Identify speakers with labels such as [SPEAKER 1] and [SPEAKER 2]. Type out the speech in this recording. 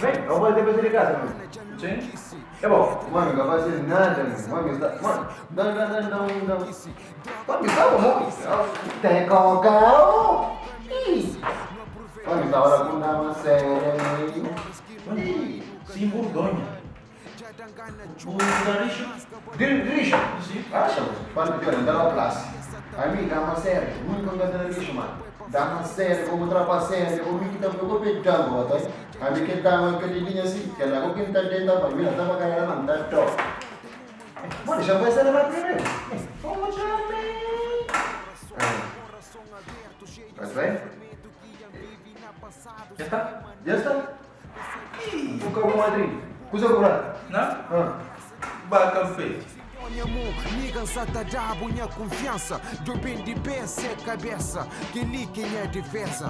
[SPEAKER 1] Bem, eu vou dever de casa, mano.
[SPEAKER 2] Sim.
[SPEAKER 1] É bom. Mano, não vai fazer nada, mano. Mano, está. Mano, dá, dá, dá, dá, dá. Mano, está bom. Tem cocão. Mano, está hora com uma série.
[SPEAKER 2] Sin vergonha. Bu da lixo?
[SPEAKER 1] Lixo?
[SPEAKER 2] Sim.
[SPEAKER 1] Acha, mano. Fala que olha, dá lá o classe. A mim, dá uma série. Nunca me dá lixo, mano. Dá uma série, como trapaceira, como que tá, eu vou pegar, tá? A mim que tá uma aquele assim, que ela com quem tá dentro da família, tá pra caralho, mano, tá top. Mano, já vai ser na primeira. Vamos já, Mas bem?
[SPEAKER 2] Já está?
[SPEAKER 1] Já está? O cabo Madrid. Cusa cobrar?
[SPEAKER 2] Não?
[SPEAKER 1] Ah.
[SPEAKER 2] Baca feito.
[SPEAKER 3] Nigga sata dabo minha confiança Do bem de cabeça Que li quem é defesa.